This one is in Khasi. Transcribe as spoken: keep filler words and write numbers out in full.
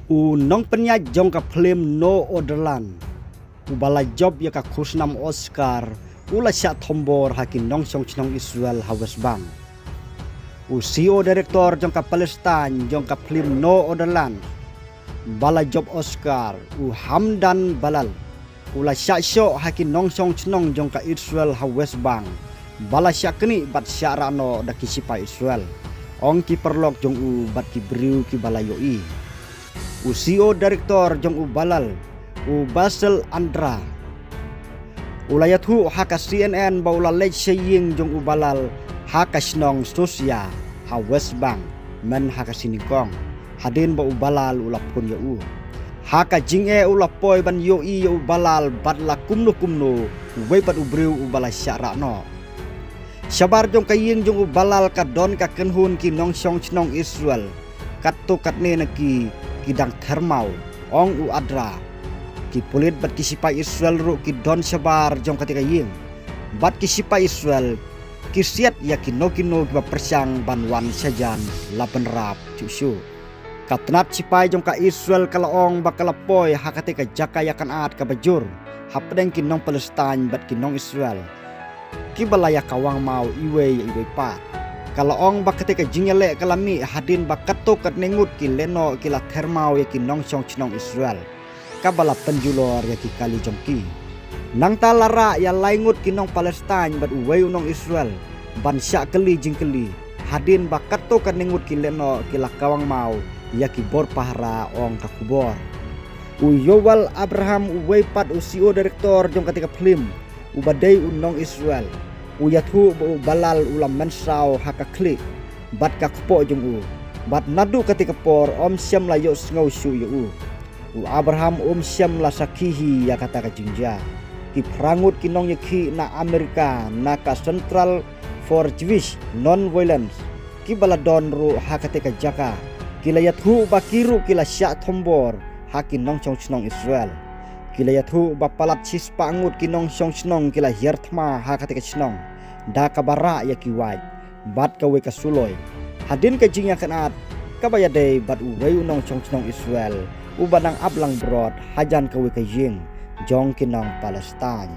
U nongpynïaid jong ka phlim No Other Land, uba la jop ïa ka khusnam Oscar, u la shah thombor ha ki nongshong shnong Israel ha West Bank. U C E O director jong ka Palestine jong ka phlim No Other Land, ba la jop Oscar, u Hamdan Balal, u la shah shoh ha ki nongshong shnong jong ka Israel ha West Bank, ba la shah knieh bad shah rah noh da ki sipai Israel, ong ki paralok jong u bad ki briew kiba la ïohi. U C E O director jong u Balal, u Basil Andra, u la ïathuh ha ka C N N ba u la leit sha ïing jong u Balal ha ka shnong Susia ha West Bank, mynha ka sngi nyngkong, hadien ba u Balal u la phone ïa u. Ha ka jingeh u la poi ban ïohi ïa u Balal bad la kumno kumno, uwei pat u briew uba la shah rah noh. Shabar jong ka ïing jong u Balal ka don ka kynhun ki nongshong shnong Israel, katto katne na ki, ki dang thermaw, ong u Andra. Ki pulit bad ki sipai Israel ruh ki don shabar jong kata ka ïing. Bad ki sipai Israel ki siat ïa kino kino kiba pyrshang ban wan shajan, la pynrap shuh shuh. Ka tnat sipai jong ka Israel ka la ong ba ka la poi ha kata ka jaka ïakynad kaba jur hapdeng ki nong Palestine bad ki nong Israel, kiba la ïakawang maw iwei ïa iwei pat. Ka la ong ba kata ka jingïaleh ka la mih hadien ba katto katne ngut ki lehnoh ki la thermaw ïa ki nongshong shnong Israel, kaba la pynjulor ïa ki kali jong ki. Nangta la rah ïa lai ngut ki nong Palestine bad uwei u nong Israel ban shah kylli jingkylli, hadien ba katto katne ngut ki lehnoh ki la kawang maw ïa ki bor pahara, ong ka khubor. U Yoel Abraham, uwei pat u C E O director jong kata ka phlim, uba dei u nong Israel, u ïathuh ba u Balal u la mynsaw ha ka khlieh bad ka kpoh jong u, bad naduh kata ka por ym shym la ïohsngew shuh ïa u. U Abraham um shym la sakhi hi ïa kata ka jingjia. Ki phra ngut ki nongïakhih na Amerika na ka Centre for Jewish Nonviolence, kiba la don ruh ha kata ka jaka, ki la ïathuh ba ki ruh ki la shah thombor ha ki nongshong shnong Israel. Ki la ïathuh ba palat shispah ngut ki nongshong shnong ki la hiar thma ha kata ka shnong da kaba rah ïa ki wait bad kawei ka suloi, hadien ka jingïakynad kaba ïadei bad uwei u nongshong shnong Israel uba dang ap langbrot hajan kawei ka ïing jong ki nong Palestine.